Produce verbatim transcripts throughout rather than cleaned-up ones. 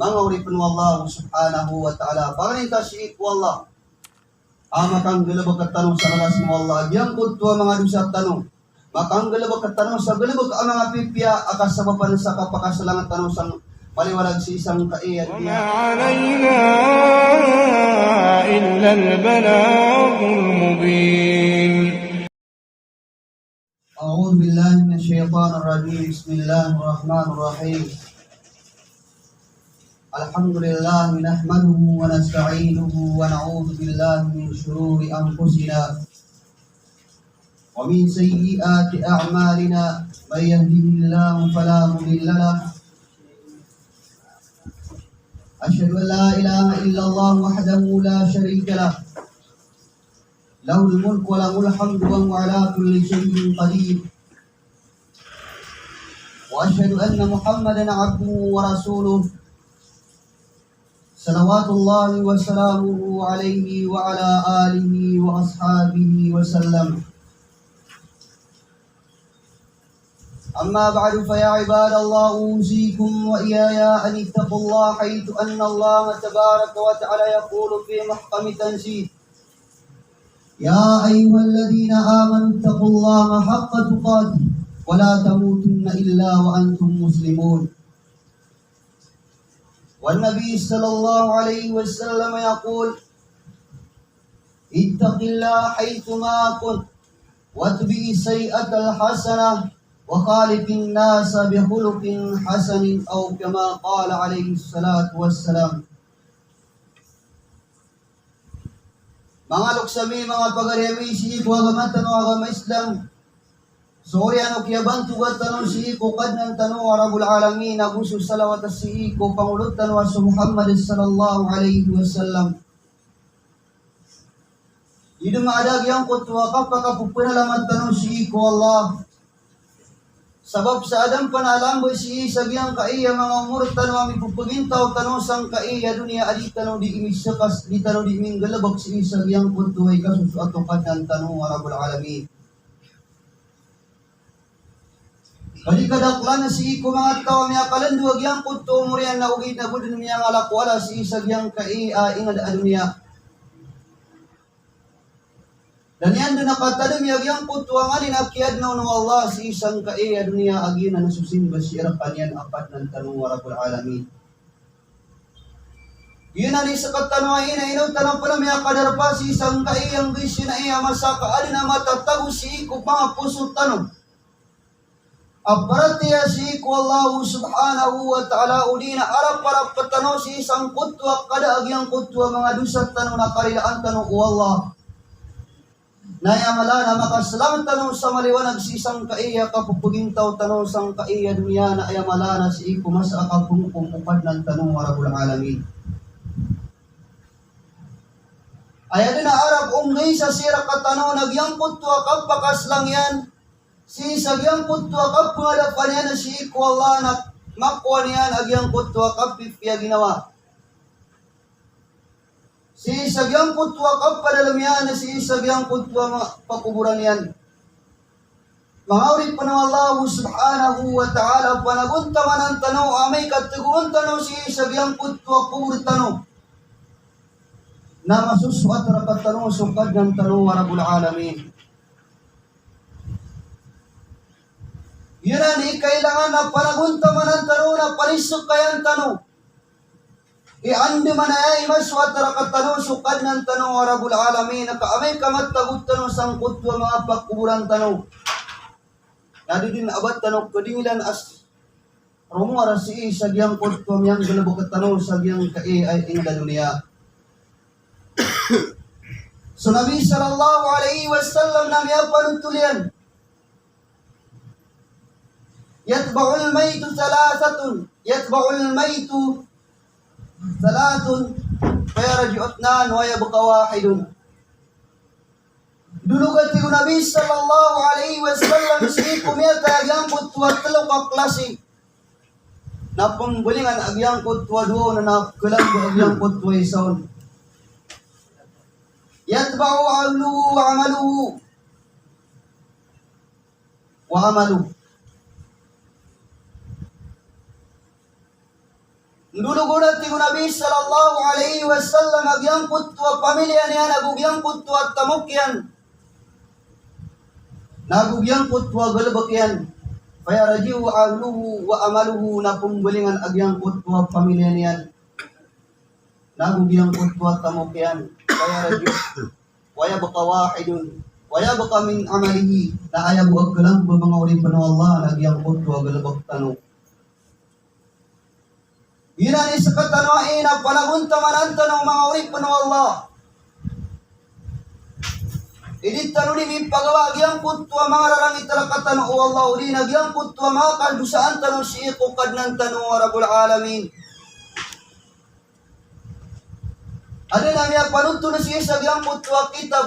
Manga oripn o Allah subhanahu wa ta'ala, pangnin ta sii ko Allah a makanggalbk tano sa lalas o Allah a giyangkoto a manga dosa tano. Makanggalbk tano sa galbk a manga pipiya a kasabapan sa kapakaslang tano sa maliwanag sii sangkai a dunya. وما علينا إلا البلاغ المبين. أعوذ بالله من الشيطان الرجيم. بسم الله الرحمن الرحيم. الحمد لله نحمده ونستعينه ونعوذ بالله من شرور أنفسنا ومن سيئات أعمالنا. من يهده الله فلا مضل له. أشهد أن لا إله إلا الله وحده لا شريك له. له الملك وله الحمد وهو على كل شيء قدير. وأشهد أن محمدا عبده ورسوله، صلوات الله وسلامه عليه وعلى آله وأصحابه وسلم. أما بعد، فيا عباد الله، أوصيكم وإياي أن اتقوا الله، حيث أن الله تبارك وتعالى يقول في محكم التنزيل: يا أيها الذين آمنوا اتقوا الله حق تقاته ولا تموتن إلا وأنتم مسلمون. والنبي صلى الله عليه وسلم يقول: اتق الله حيثما كنت وأتبع السيئة الحسنة وخالق الناس بخلق حسن، أو كما قال عليه الصلاة والسلام. Manga loks ami, manga pagari ami sii ko agama tano a agama Islam. So oriyan o kiyabantogan tano sii ko Kadnan tano a Rabbul Alamin, ago so salawat sii ko Pangono tano a so Muhammad sallallahu alaihi wasallam. Ino man a da giyangkoto a kapakapopanalamat tano sii ko Allah. Sabap sa adn pn a lamba sii sa giyangkai a manga omor tano a mipopagintaw tano sangkai a doniya a di tano di misekas, di tano di minggalbk sii sa giyangkoto a ikasosoat o Kadnan tano a Rabbul Alamin. Ka di kadaklan sii ko manga taw a miyakalndo a giyangkoto a omor iyan na ogaid na bo dn miyangalak o ala sii sa giyangkai a ingd a doniya. Na niyan dn a katadmi a giyangkoto a nganin a kiyadnan o Allah sii sangkai a doniya a giyanan so simba sii rkaniyan a Kadnan tano a Rabbul Alamin. Giyanan i sktano a ino, ino tano pn a miyakadarpa sii sangkai a nggisinai a masa ka adn a matatago sii ko manga poso tano a paratiyaya sii ko Allah subhanahu wa ta'ala, odi na arap-arap tano sii sangkoto a kada a giyangkoto a manga dosa tano na karilaan tano o Allah. Na aya mala na makaslang tano sa maliwanag sii sangkai a kapopagintaw tano sangkai a doniya, na aya mala na sii ko masa a kapngkom o Kadnan tano a Rabbul Alamin. Aya dn a arap o nggaisa sii rktano na giyangkoto a kapakaslang iyan sii sa giyangkoto a kapngadapa niyan sii ko Allah na makowa niyan a giyangkoto a kapipiya ginawa. Sii sa giyangkoto a kapadalm iyan sii sa giyangkoto a ma-, pakoboran iyan. Manga oripn o Allah subhanahu wa ta'ala, panagontamanan tano amay ka tgoon tano sii sa giyangkoto a kobor tano na masosoat rktano so Kadnan tano a Rabbul Alamin. Giyanan i kailangan a panagontamanan tano na panisokayan tano i andamanaya i masoat rktano so Kadnan tano a Rabbul Alamin, ka amay ka matago tano sangkoto a manga pakoboran tano na di dn a ba tano kadingilan a s-, romowar sii sa giyangkoto a miyanggalbk tano sa giyangkai a ingd a doniya. So Nabi sallallahu alaihi wasallam na miyapanotol iyan: يتبع الميت ثلاثة، يتبع الميت ثلاث، فيرجع اثنان ويبقى واحد. Dolog a tig o Nabi sallallahu alaihi wasallam sii ko miyatay a giyangkoto a tlo ka klasi. Na pmbalingan a giyangkoto a dowa on, na pkhalambo a giyangkoto a isa on. يتبع أهله وعمله. وعمله. Ndologon a tig o Nabi sallallahu alaihi wasallam a giyangkoto a pamiliya niyan ago giyangkoto a tamok iyan, na ago giyangkoto a galebek iyan, fayarji'u ahluhu wa amaluhu, na pembalingan a giyangkoto a pamiliya niyan, na ago giyangkoto a tamok iyan, fayarji'u, wa yabqa wahidun, wa yabqa min amalihi, na aya bo a kalamba, manga oripen o Allah, na giyangkoto a galebek tano. Giyanan i sekatano a ina panagontamanan tano, manga oripen o Allah. Di tano di mipagawa giyangkoto a manga rarangit a rekatano o Allah, odi na giyangkoto a manga kadosaan tano sii ko Kadnan tano a Rabbul Alamin. Aden a miyapanothol sii sa giyangkoto a kitab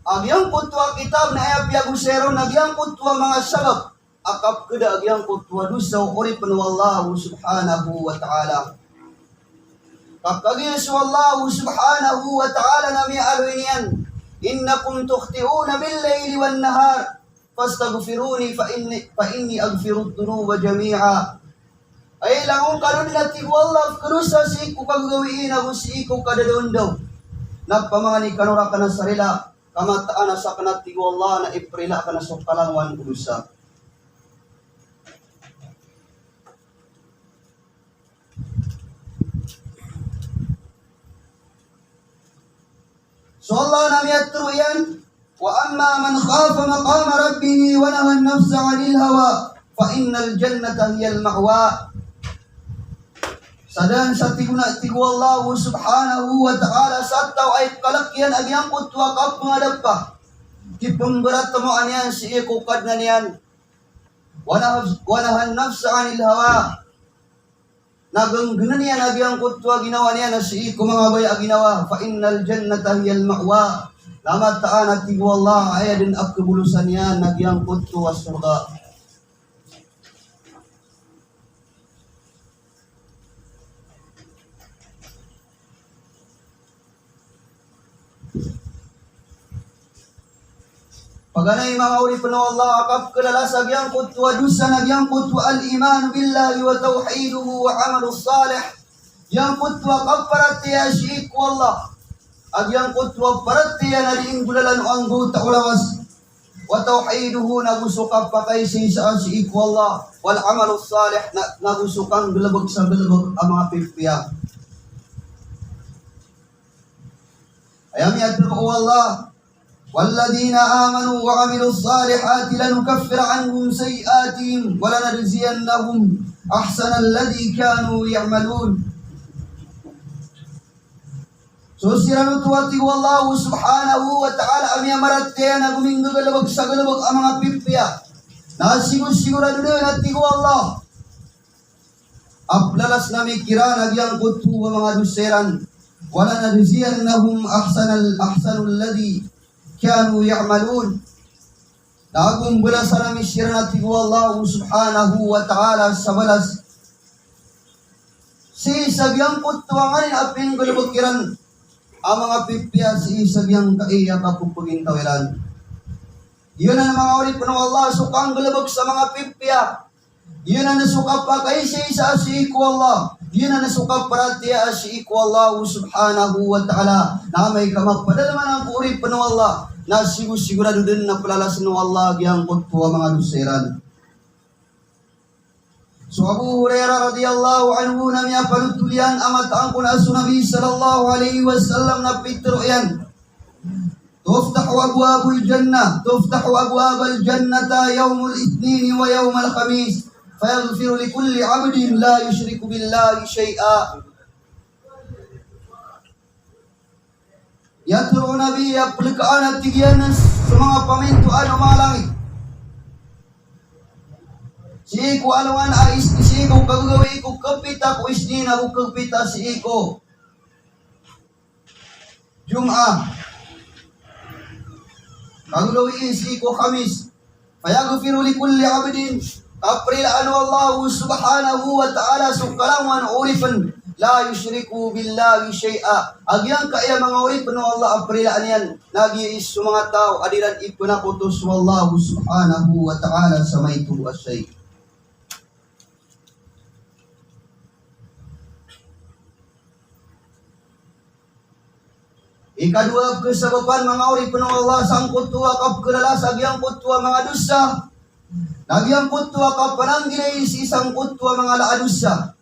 a giyangkoto a kitab na aya piyagosay ron na giyangkoto a manga sabap a kapekeda a giyangkoto a dosa o oripen o Allah subhanahu wa ta'ala. Ka kagiya so Allah subhanahu wa ta'ala na miyaaloy niyan, "Innakum tukhti'una bil-layli wan-nahar, fastaghfiruni fa inni, fa inni aghfirudh dhunuba jami'a." Ay langon kano den, a tig o Allah, a pekedosa sii ko kagagawii na go sii ko kadadaondaw. Na pamangani kano raken a sarila, ka mataan a saken, a tig o Allah, na iperila aken a so kalangowan ko dosa. So Allah na miyatharo iyan, "Wa amma man khafa maqama rabbihi wa nahan nafsa 'anil hawa, fa innal jannata hiyal ma'wa." Sa den sa tig o na, tig o Allah subhanahu wa ta'ala, sa taw a ikalek iyan a giyangkoto a kapengadapa, kipemberatmoa niyan sii ko Kadnan iyan, wa nah-, wa nahan nafsa 'anil hawa, na genggenen iyan a giyangkoto a ginawa niyan a sii ko manga baya a ginawa, fa innal jannata hiyal ma'wa. Na mataan, a tig o Allah, a aya den a kebolosan iyan na giyangkoto a sorga. Paganay, manga oripen o Allah, a kapekilala sa giyangkoto a dosa na giyangkoto a al-imanu billahi wa tawhiduhu wa amalus salih. Giyangkoto a kaparatiyaya sii ko Allah, a giyangkoto a paratiyaya na di inggolalan o anggota o lawas. Wa tawhiduhu, na go so kapakaisaisa sii ko Allah. Wal amalus salih, na, na go so kanggalebek sa galebek a manga pipiya. Aya miyatharo o Allah, "Walladhina amanu wa amilus salihati lanukaffiranna anhum sayyi'atihim wa lanajziyannahum ahsanalladhi kanu ya'malun." So siran oto, a tig o Allah subhanahu wa ta'ala, a miyamaratiyaya na go minggagalebek sa galebek a manga pipiya, na sigosigorado den, a tig o Allah, a pelalasn ami kiran a giyangkoto a manga dosa iran. Wa lanajziyannahum ahsanal, ahsanalladhi kanu ya'malun. Na ago mbalasan ami siran, a tig o Allah subhanahu wa ta'ala, sa balas sii sa giyangkoto a nganin a pinggalebek iran a manga pipiya sii sa giyangkai a kapepagintaw iran. Giyanan, manga oripen o Allah, so kanggalebek sa manga pipiya. Giyanan so kapakaisaisa sii ko Allah. Giyanan so kaparatiyaya sii ko Allah subhanahu wa ta'ala. Na amay ka mapadalem anan ko oripen o Allah, na sigosigorado den a pelalasn o Allah giyangkoto a manga dosa iran. So Abu Hurairah radhiyallahu anhu na miyapanothol iyan a mataan kon a so Nabi sallallahu alaihi wasallam na pitharo iyan, "Tuftahu abwabul jannah, tuftahu abwabal jannata yawmal ithnini wa yawmal khamis, fayaghfiru likulli abdin la yushriku billahi shay'a." Aya tharo o Nabi a pelekaan, a tig iyan, so manga pamintoan o manga langit sii ko alongan a is-, sii ko kagagawii ko kepita ko Isnin ago kepita sii ko Jum'ah, kagagawii sii ko Khamis. Fayaghfiru likulli abdin, kaperilaan o Allah subhanahu wa ta'ala so kalangowan o oripen, la yushriku billahi shay'a. A giyangkaya manga oripn o Allah a prilaan iyan, na giya i so manga taw a di iran ipnakoto so Allah subhanahu wa ta'ala sa maito a shay'. Ikadowa a pkhasabapan, manga oripn o Allah, sangkoto a kapkhalala sa giyangkoto a manga dosa, na giyangkoto a kapananggilai sii sangkoto a manga ala a dosa.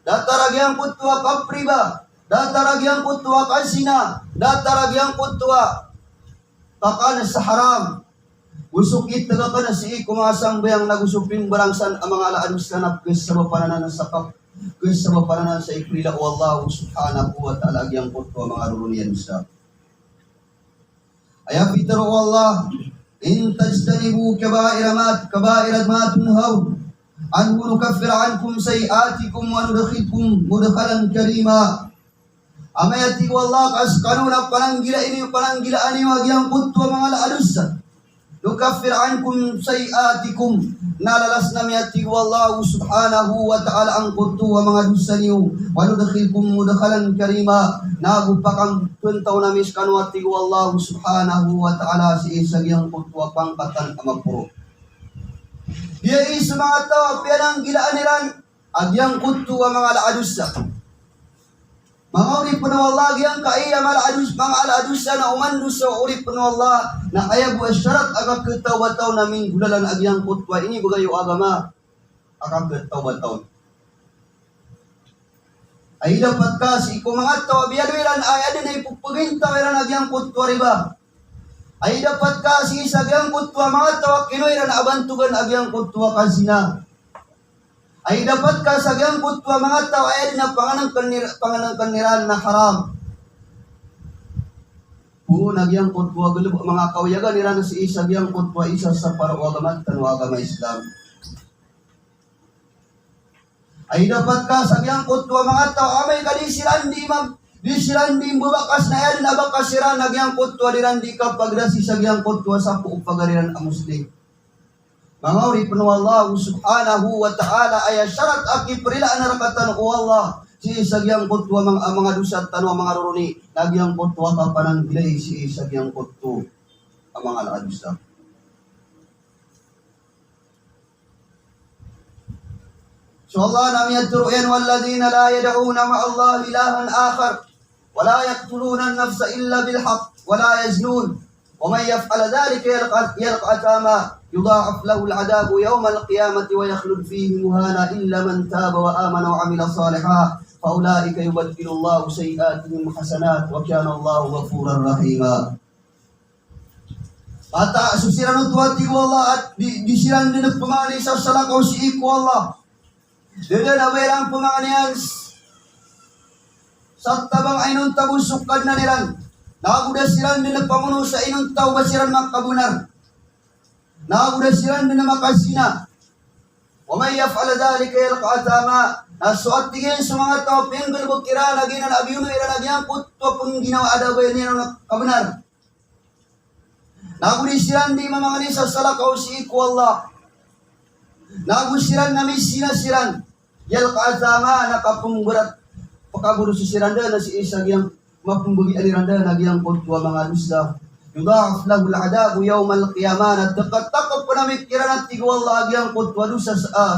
Datar a giyangkoto a kapriba, datar a giyangkoto a kazina, datar a giyangkoto a kakan sa haram. Go so kitag akn sii ko manga sambayang, na go so pimbarang san a manga ala a dosa na pkhasabapan anan sa kap-, pkhasabapan anan sa iprila o Allah subhanahu wa ta'ala a giyangkoto a manga roroni a dosa. Aya pitharo o Allah, "In tajtanibu kaba'ira ma, kaba'ira ma tunhawna anhu nukaffir ankum sayyi'atikum wa nudkhilkum mudkhalan karima." Amay, a tig o Allah, ka skano na pananggilai niyo, pananggilaan iyo a giyangkoto a manga ala a dosa, nukaffir ankum sayyi'atikum, na lalasn ami, a tig o Allah subhanahu wa ta'ala, angkoto a manga dosa niyo, wa nudkhilkum mudkhalan karima, na go pakapntaw ami skano, a tig o Allah subhanahu wa ta'ala, sii sa giyangkoto a pangkatan a maporo. Giya i so manga taw a piyananggilaan iran a giyangkoto a manga ala a dosa. Manga oripn o Allah, giyangkaya manga ala a dos-, manga ala a dosa na oman dosa o oripn o Allah, na aya bo a sharat a kakhatawbatan na minggolalan a giyangkoto a inibgay o agama a kakhatawbatan. Ay dapat ka sii ko manga taw a biyaloy iran a aya dn a ipphagintawai ran a giyangkoto a riba. Ay dapat ka sii sa giyangkoto a manga taw a kinowa iran a bantogan a giyangkoto a kazina. Ay dapat ka sa giyangkoto a manga taw a aya dn a pangnngkn ir-, pangnngkn iran na haram. Poon a giyangkoto a galbk a manga kawiyagan iran sii sa giyangkoto a isa sa paro o agama tano a agama Islam. Ay dapat ka sa giyangkoto a manga taw a amay ka di siran di mam-, di siran di mbabakas na aya dn a bakas iran a giyangkoto a di iran di kapagdasi sa giyangkoto a sapo o pagari ran a Muslim. Manga oripn o Allah subhanahu wa ta'ala, aya sharat a kiprilaan rktano o Allah sii sa giyangkoto a manga, a manga dosa tano a manga roroni, na giyangkoto a kapananggilai sii sa giyangkoto a manga ala a dosa. So Allah na miyatharo iyan, "Walladhina la yad'una ma'allahi ilahan akhar, wa la yaqtuluna an-nafsa illa bil haqq, wa la yaznun, wa man yaf'al dhalika yalqa, yalqa athama, yudha'af lahul adhabu yawmal qiyamati wa yakhlud fihi muhana, illa man taba wa amana wa amila salihan, fa ulaika yubaddilullahu sayyi'atihim hasanat, wa kana Allahu ghafuran rahima." Mataan so siran oto, a tig o Allah, a di, di siran dn pmangni sa salakaw sii ko Allah. Da dn a ba iran pmangni sa tabang a inonta bo so Kadnan iran. Na go da siran dn pamono sa inonta o ba siran makabnar. Na go da siran dn makazina. Wa man yaf'al dhalika yalqa athama. Na so, a tig iyan, so manga taw a pinggalbk iran a giyanan a biyono iran a giyangkoto a pngginawaa a da a ba iran kabnar. Na go di siran di mamangni sa salakaw sii ko Allah. Na go siran na mizina siran. Yalqa athama, na kapmbrat, pkaborosi siran dn a sii sa giyang, mapmbagian iran dn a giyangkoto a manga dosa. Yudha'af lahul adhabu yawmal qiyamah, na tkatakp pn ami kiran, a tig o Allah, a giyangkoto a dosa sa, ah,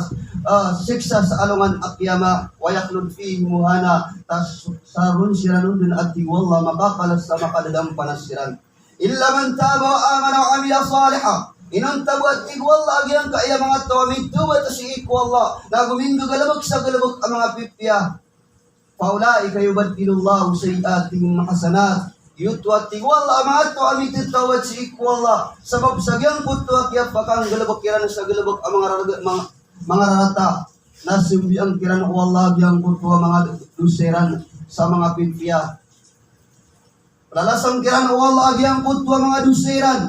ah, siksa sa alongan a qiyamah. Wa yakhlud fihi muhana, ta s-, sa ron siran on dn, a tig o Allah, makakala sa makadadampanas siran. Illa man taba wa amana wa amila salihan. Inonta bo, a tig o Allah, a giyangkaya manga taw a mitawbat sii ko Allah, na go minggagalbk sa galbk a manga pipiya. Fa ulaika yubaddilullahu sayyi'atihim hasanat. Giyoto, a tig o Allah, a manga taw a mitawbat sii ko Allah sabap sa giyangkoto a kiyapakanggalbk iran sa galbk a manga rarga-, manga, manga rarata, na sambiyan kiran o Allah a giyangkoto a manga dosa iran sa manga pipiya. Lalasan kiran o Allah a giyangkoto a manga dosa iran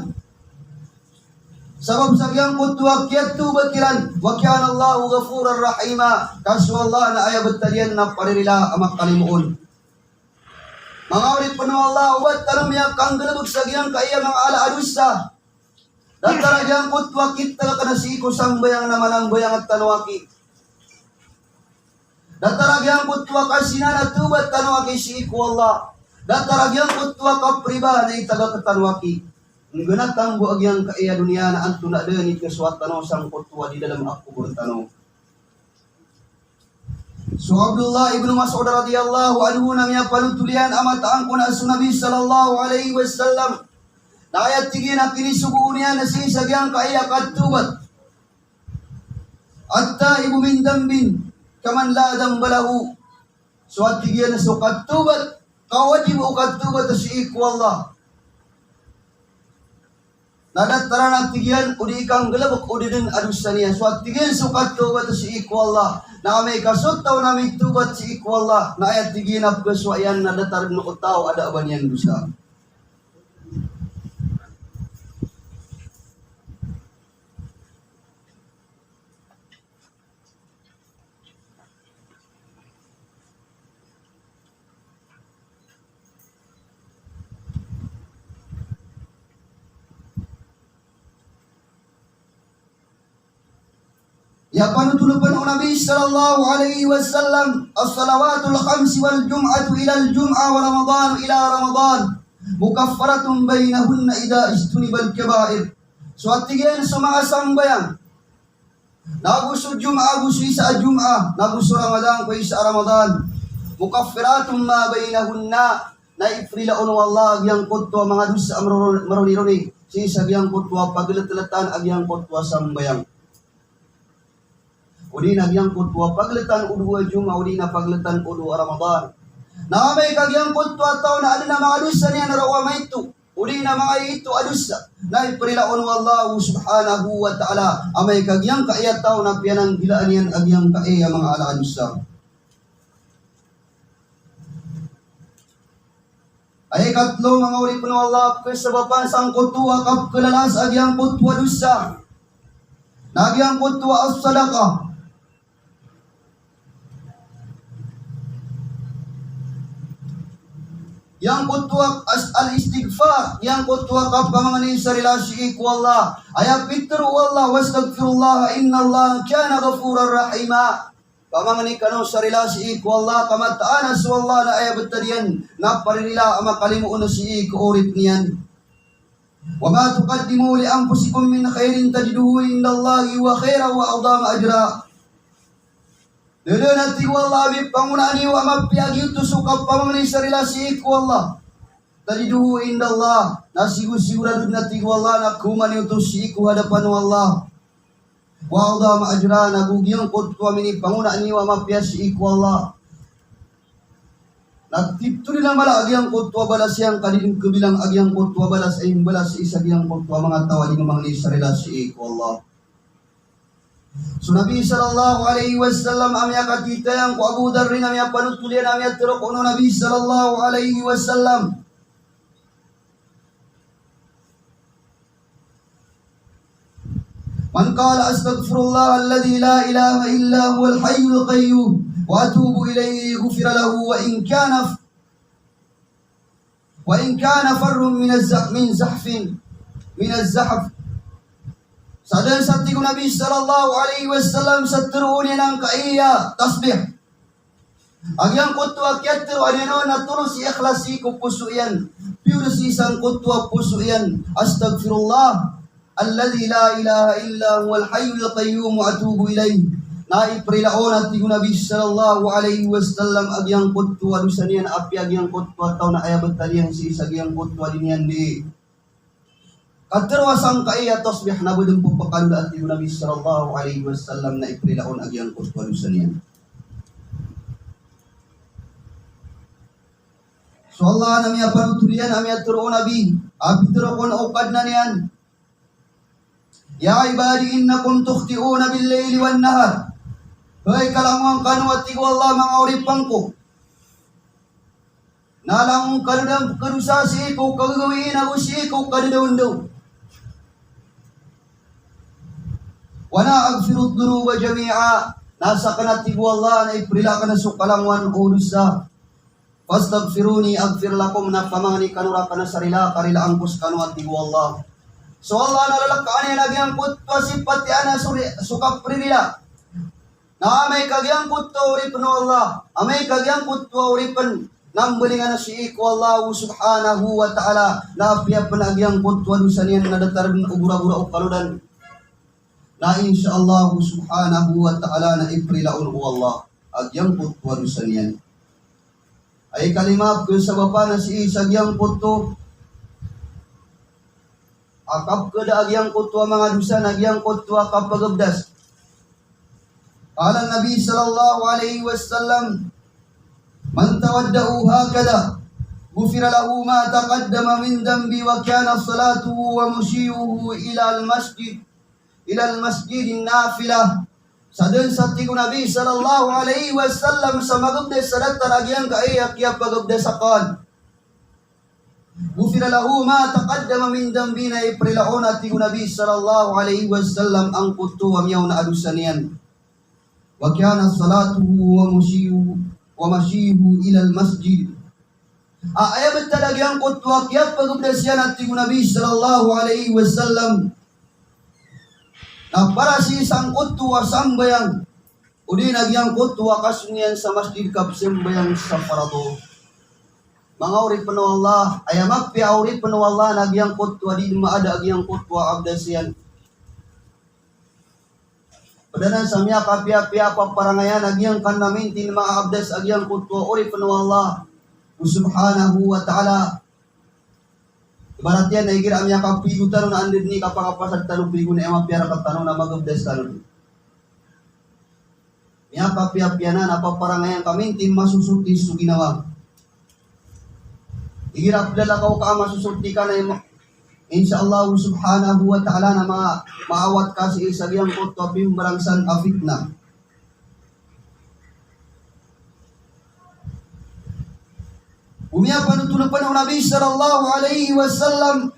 sabap sa giyangkoto a kiyatawbat iran. Wa kana Allahu ghafuran rahima. Ka so Allah na aya btad iyan na paririla a makalimoon. Manga oripn o Allah, oba tano miyakanggalbk sa giyangkaya manga ala a dosa. Datar a giyangkoto a kitag akn sii ko sambayang na manambayang tano aki. Datar a giyangkoto a kazinaan na tawbat tano aki sii ko Allah. Datar a giyangkoto a kapriba na itagak tano aki. Nggenatan bo a giyangkaya doniya na antonaa den i kesoat tano sangkoto a di dalam a kobor tano. So Abdullah ibn Mas'ud radiyallahu anhu na miyapanothol iyan a mataan ko na so Nabi sallallahu alaihi wasallam na aya tig iyan a kinisogoon iyan na sii sa giyangkaya katawbat. At-taibu min dhanbin kaman la dhanba lahu. So a tig iyan so katawbat, kawajib o katawbat sii ko Allah. Na datar a tig iyan o di kanggalebek o di den a dosa niyan. So a tig iyan so katawbat sii ko Allah. Na amay ka so taw na mitawbat sii ko Allah, na aya tig iyan a pesowa iyan na datar den o taw a da a ba niyan dosa. Aya panothol pen o Nabi sallallahu alaihi wasallam, "As-salawatul khams wal jum'atu ilal jum'ah wa Ramadan ila Ramadan, mukaffaratun bainahunna idha ijtunibal kabair." So a tig iyan so manga sambayang nago so Jumaah, ago so isa a Jumaah, nago so Ramadan, ko isa a Ramadan. Mukaffiratun ma bainahunna, na iprila on o Allah a giyangkoto a manga dosa a maro-, maronironi, sii sa giyangkoto a pageleteletan a giyangkoto a sambayang. O di na giyangkoto a pageletan o dowa Jumaah, o di na pageletan o dowa Ramadan. Na amay ka giyangkoto a taw na aden a manga dosa niyan roo a maito, o di na manga ito a dosa, na iprila on o Allah subhanahu wa ta'ala, amay ka giyangkaya taw na piyananggilaan iyan a giyangkaya manga ala a dosa. Aya ikatlo, manga oripen o Allah, pekesabapan sangkoto a kapekelalas a giyangkoto a dosa na giyangkoto a as-sadaqah. Giyangkoto a as-, al-istighfar, giyangkoto a kapamangni sa rila sii ko Allah. Aya pitero o Allah, "Wastaghfirullaha innallaha kana ghafurar rahima." Pamangni kano sa rila sii ko Allah, ka mataan a so Allah na aya betad iyan na paririla a makalimo on sii ko orip niyan. "Wa ma tuqaddimu li anfusikum min khairin tajiduhu indallahi huwa khairan wa a'zama ajra." Da den a tig o Allah a mipangonaan iyo a mapiya giyoto so kapamangni sa rila sii ko Allah. Tajiduhu indallah, na sigo-sigorado den a tig o Allah na khaoma niyo oto sii ko hadapan o Allah. Wa a'zama ajra, na go giyangkoto a minipangonaan iyo a mapiya sii ko Allah. Na tito den a mala a giyangkoto a balas iyan ka di den kabilang a giyangkoto a balas a imbalas sii sa giyangkoto a manga taw a di mamangni sa rila sii ko Allah. So Nabi sallallahu alaihi wasallam a miyakatitayan ko Abu Dharr na miyapanothol iyan a miyatero ko o Nabi sallallahu alaihi wasallam. "Man qala astaghfirullahal ladhi la ilaha illa huwal hayyul qayyum wa atubu ilayhi ghufira lahu wa in kana, wa in kana farrun minaz zah-, min zahfin, minaz zahf." Sa den sa tig o Nabi sallallahu alaihi wasallam sa teroon iyan angkaya tasbih a giyangkoto a kiyatero a di na tolos i ikhlas sii ko poso iyan, pure sii sangkoto a poso iyan, "Astaghfirullah alladhi la ilaha illa huwal hayyul qayyum wa atubu ilayh." Na iprila on a tig o Nabi sallallahu alaihi wasallam a giyangkoto a dosa niyan, apiya giyangkoto a taw na aya betad iyan sii sa giyangkoto a di niyan di katero a sangkaya tasbih na ba den pepekano, a tig o Nabi sallallahu alaihi wasallam, na iprila on a giyangkoto a dosa niyan. So Allah na miyapanothol iyan a miyatero o Nabi a pitero kon o Kadnan iyan, "Ya ibadi innakum tukhti'una bil layli wan nahar." Hay kalangowan kano, a tig o Allah, manga oripen ko, na langon kano den pekedosa sii ko kagagawii nago sii ko kadadawndaw. "Wa ana aghfirudh dhunuba jami'a." Na saken, a tig o Allah, na iprila aken so kalangowan o dosa. "Fastaghfiruni aghfir lakum." Na pamangni kano raken sa rila ka rilaan ko sekano, a tig o Allah. So Allah na lalakaan iyan a giyangkoto a sipat iyan a so ri-, so kapririlaan. Na amay ka giyangkoto a oripn o Allah, amay ka giyangkoto a oripn na mbalingan sii ko Allah subhanahu wa ta'ala, na apiya pn a giyangkoto a dosa niyan na datar dn o gora-gora o kalodan, na insha Allah subhanahu wa ta'ala na iprila on o Allah a giyangkoto a dosa niyan. Aya ikalima a pkhasabapan sii sa giyangkoto a kapkhada a giyangkoto a manga dosa na giyangkoto a kapagabdas. Qala an-Nabi sallallahu alaihi wasallam, "Man tawadda'a hakadha, ghufira lahu ma taqaddama min dhanbihi wa kana salatuhu wa mashyuhu ila al-masjid, ila al-masjid nafilah." Sadn sa, tig o Nabi sallallahu alaihi wasallam, sa magabdas sa datar a giyangkaya kiyapagabdas akn, ghufira lahu ma taqaddama min dhanbihi, na iprila on, a tig o Nabi sallallahu alaihi wasallam, angkoto a miyaona a dosa niyan. Wa kana salatuhu wa mashyuhu, wa mashyuhu ila al-masjid. A, aya btad a giyangkoto a kiyapagabdas iyan, a tig o Nabi sallallahu alaihi wasallam, na para sii sangkoto a sambayang, odi na giyangkoto a kasong iyan sa masjid ka pzambayang sa farado. Manga oripn o Allah, aya mapiya a oripn o Allah na giyangkoto a di maada a giyangkoto a abdas iyan. Pd anan sa miyakapiyapiya a paparangayan a giyangkanan a mintin maabdas a giyangkoto a oripn o Allah subhanahu wa ta'ala. Ibarat iyan na igira a miyakapigo tano na anda dn i kapakapasad tano pigo na aya mapiya rktano na magabdas tano dn. Miyakapiyapiya anan a paparangayan ka mintin masosoti so ginawa. Igira plalakaw ka a masosoti ka na ima-, insha Allah subhanahu wa ta'ala na ma-, maawat ka sii sa giyangkoto a pimbarangsan a fitnah. Go miyapanothol pn o Nabi sallallahu alaihi wasallam,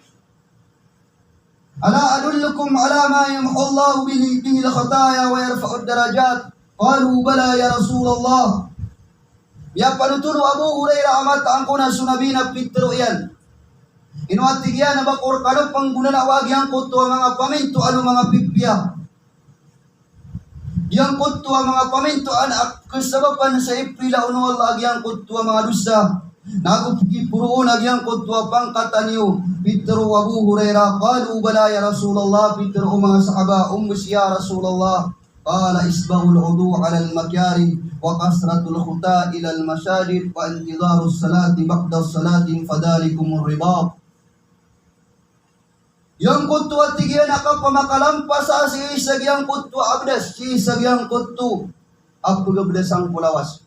"Ala adullukum ala ma yamhu Allahu bihi, bihi al-khataya wa yarfa'u ad-darajat?" Qalu, "Bala ya Rasulullah." Miyapanothol o Abu Hurairah a mataan ko na so Nabi na pitharo iyan, ino, a tig iyan, a ba ko rkano pnggonanao a giyangkoto a manga pamintoan o manga pipiya, giyangkoto a manga pamintoan a kasabapan sa iprila on o Allah a giyangkoto a manga dosa, nago pkiporo on a giyangkoto a pangkatan iyo? Pitharo o Abu Hurairah, qalu, "Bala ya Rasulullah." Pitharo o manga sahaba, "Oman, ya Rasulullah?" Qala, "Isbaghul wudu'i alal makarih, wa kasratul khuta ilal masajid, wa intidharus salati ba'das salati, fadhalikumur ribat." Giyangkoto a tig iyan a kapamakalampas sii sa giyangkoto a abdas, sii sa giyangkoto a pagabdas angko lawas.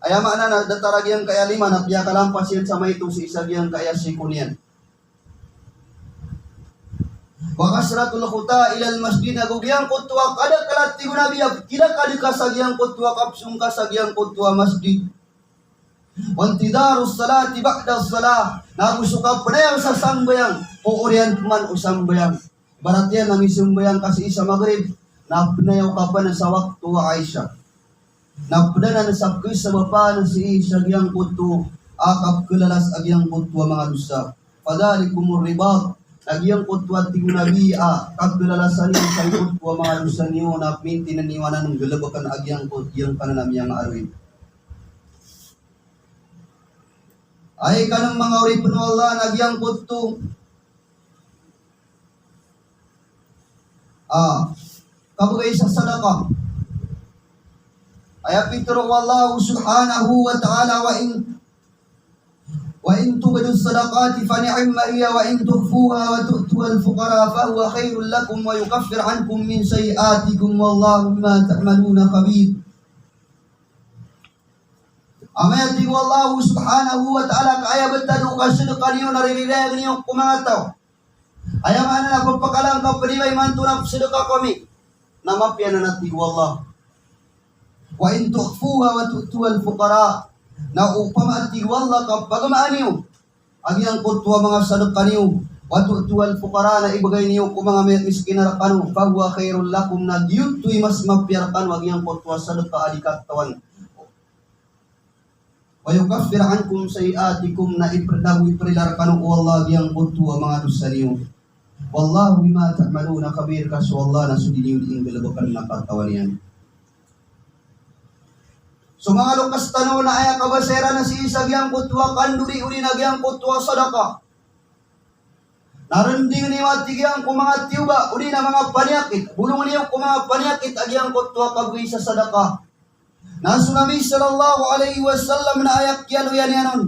Aya maana na datar a giyangkaya lima na piyakalampas iyan sa maito sii sa giyangkaya siko niyan. Wa kasratul khuta ilal masjid, ago giyangkoto a kadakl, a tig o Nabi, a kilakad ka sa giyangkoto a kapsong ka sa giyangkoto a masjid. Wa intidharus salati ba'das salah, nago so kapnayaw sa sambayang ko oriyan pman o sambayang. Ibarat iyan na misambayang ka sii sa Maghrib, na pnayaw ka pn sa wakto a Isha. Na pd anan sa kasabapan sii sa giyangkoto a kapkhalalas a giyangkoto a manga dosa. Fadhalikumur ribat. Na giyangkoto a tig o Nabi a kapkhalalasan iyo sangkoto a manga dosa niyo na mintin iyo anan nggalbkn a giyangkoto, giyangkanan a miyanga a roy. Ay, kanan manga oripn o Allah, na giyangkoto a kabgay sa sadaqah. Aya pitharo o Allah subhanahu wa ta'ala, "Wa in, wa in tubdus sadaqati fa ni'ma hiya, wa in tukhfuha wa tu'tuhal fuqara fa huwa khairul lakum wa yukaffir ankum min sayyi'atikum wallahu bima ta'maluna khabir." Amay, a tig o Allah subhanahu wa ta'ala, ka aya btad o kasadaqah niyo na ririrayag niyo ko manga taw. Aya maana na pphakalang ka pd imanto na psadaqah ko ami, na mapiya anan, a tig o Allah. Wa in tukhfuha wa tu'tuhal fuqara. Na opama, a tig o Allah, ka pagamaan iyo a giyangkoto a manga sadaqah niyo, wa tu'tuhal fuqara, na ibgay niyo ko manga mi-, miskin rkano, fa huwa khairul lakum, na giyoto i mas mapiya rkano a giyangkoto a sadaqah a di katawan. Wa yukaffir ankum sayyi'atikum, na ipr-, nago iprila rkano o Allah a giyangkoto a manga dosa niyo. Wallahu bima ta'maluna khabir, ka so Allah na so di niyo dii nggalbkn na katawan iyan. So manga loks tano na aya kabasa iran na sii sa giyangkoto a kandori odi na giyangkoto a sadaka. Na rending niyo a tig iyan ko manga tiyoba odi na manga paniyakit. Bolong niyo ko manga paniyakit a giyangkoto a kabgay sa sadaka. Na so Nabi sallallahu alaihi wasallam na aya kiyaaloya niyan on.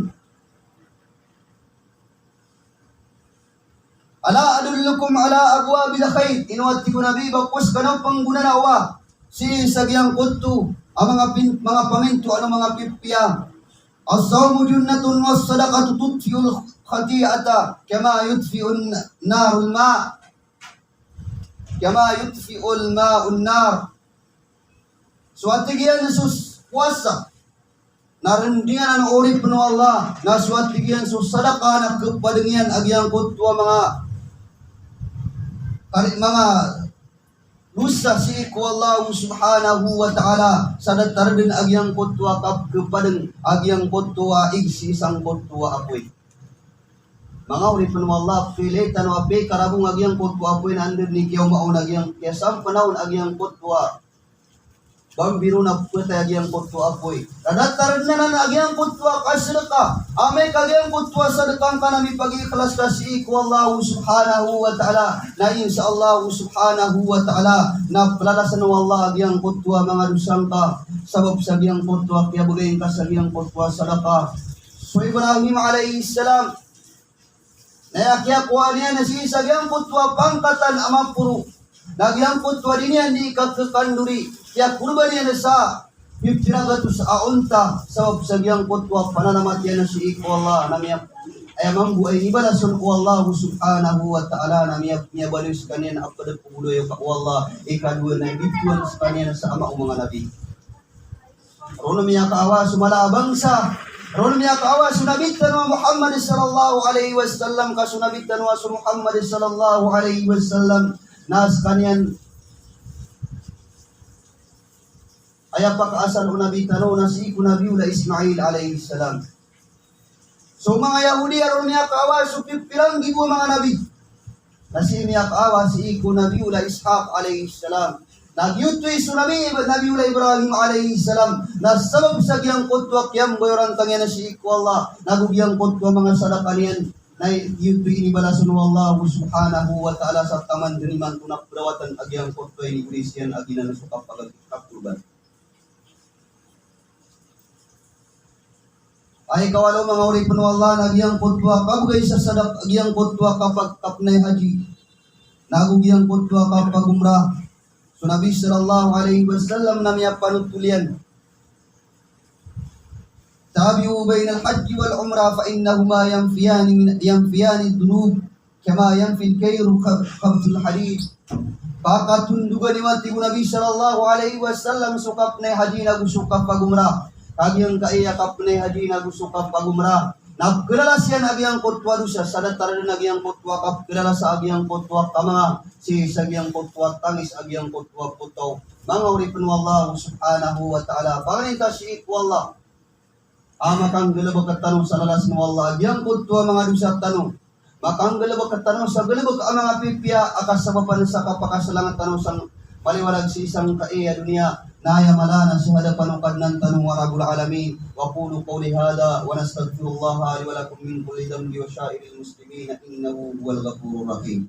Ala adullukum ala abwabil khair. Ino a tig o Nabi, ba ko skano pnggonanaowa sii sa giyangkoto a manga pin-, manga paminto ano manga pipiya. As-sawmu junnatun was-sadaqatu tutfi'ul khati'ata kama yutfi'un narul ma'. Kama yutfi'ul ma'un nar. So a tig iyan so s-, powasa na rendingan o oripn o Allah, na so a tig iyan so sadaka na kpadng iyan a giyangkoto a manga kari-, manga dosa sii ko Allah subhanahu wa ta'ala, sa datar dn a giyangkoto a kapkpadng a giyangkoto a ig sii sangkoto a apoy. Manga oripn o Allah, pili tano a pikarabong a giyangkoto a apoy na anda dn i kiyaoma on a giyang-, kiyasampna on a giyangkoto a bambino na phatay a giyangkoto a apoy. Na datar dn anan a giyangkoto a kasadaka. Amay ka giyangkoto a sadaka ngka na mipagikhlas ka sii ko Allah subhanahu wa ta'ala, na insha Allah subhanahu wa ta'ala na plalasn o Allah a giyangkoto a manga dosa ngka sabap sa giyangkoto a kiyabgay ngka sa giyangkoto a sadaka. So Ibrahim alayhis salam, na aya kiyakowa niyan na sii sa giyangkoto a pangkatan a maporo, na giyangkoto a di niyan di kakekandori, kiyakorban iyan sa pipira gatos a onta, sabap sa giyangkoto a panalamat iyan na sii ko Allah, na miya-, aya mambo a inibalasan o Allah subhanahu wa ta'ala, na miya-, miyabaloy skaniyan a pd ko bolayoka o Allah. Ikadowa na ibitowan skaniyan sa ama o manga nabi. Ron miyakaawa so mala a bangsa. Ron miyakaawa so Nabi tano a Muhammad sallallahu alaihi wasallam, ka so Nabi tano a so Muhammad sallallahu alaihi wasallam na skaniyan aya pakaasal o Nabi tano na sii ko Nabiullah Ismail alayhis salam. So manga Yahudi a ron miyakaawa so pipira nggibo a manga nabi. Na sii miyakaawa sii ko Nabiullah Ishaq alayhis salam. Na giyoto i so Nabi, Nabiullah Ibrahim alayhis salam. Na sabap sa giyangkoto a kiyambayorantang iyan sii ko Allah, nago giyangkoto a manga sadaka niyan, na giyoto i inibalasan o Allah subhanahu wa ta'ala sa taman dn imanto na pdawatan a giyangkoto a inibris iyan a giyanan so kapag-, kakorban. Ay kawalo manga oripn o Allah, na giyangkoto a kabgay sa sadak-, giyangkoto a kapag-, kapnay haji, nago giyangkoto a kapag-umrah. So Nabi sallallahu alaihi wasallam na miyapanotol iyan, "Tabi'u bainal hajji wal umrah fa innahuma yanfiyani min, yanfiyani dhunub." Kama yanfil kayru khab-, khabthal hadid. Pakatondoga niyo, a tig o Nabi sallallahu alaihi wasallam, so kapnay haji nago so kapag-umrah. Kagiya ngkai a kapnay haji nago so kapag-umrah na pkhalalasan iyan a giyangkoto a dosa, sa datar dn a giyangkoto a kapkhalalasa a giyangkoto a kamanga sii sa giyangkoto a tangis a giyangkoto a potaw. Manga oripn o Allah subhanahu wa ta'ala, pangninta sii ko Allah a makanggalbk tano sa lalas o Allah a giyangkoto a manga dosa tano. Makanggalbk tano sa galbk a manga pipiya a kasabapan sa kapakasalangan tano sa maliwalag sii sangkai a doniya, na aya mala na sa hadapan o Kadnan tano a Rabbul Alamin. Wa aqulu qawli hadha wa astaghfirullaha li wa lakum min kulli dhanbin wa sa'iril muslimina innahu huwal ghafurur rahim.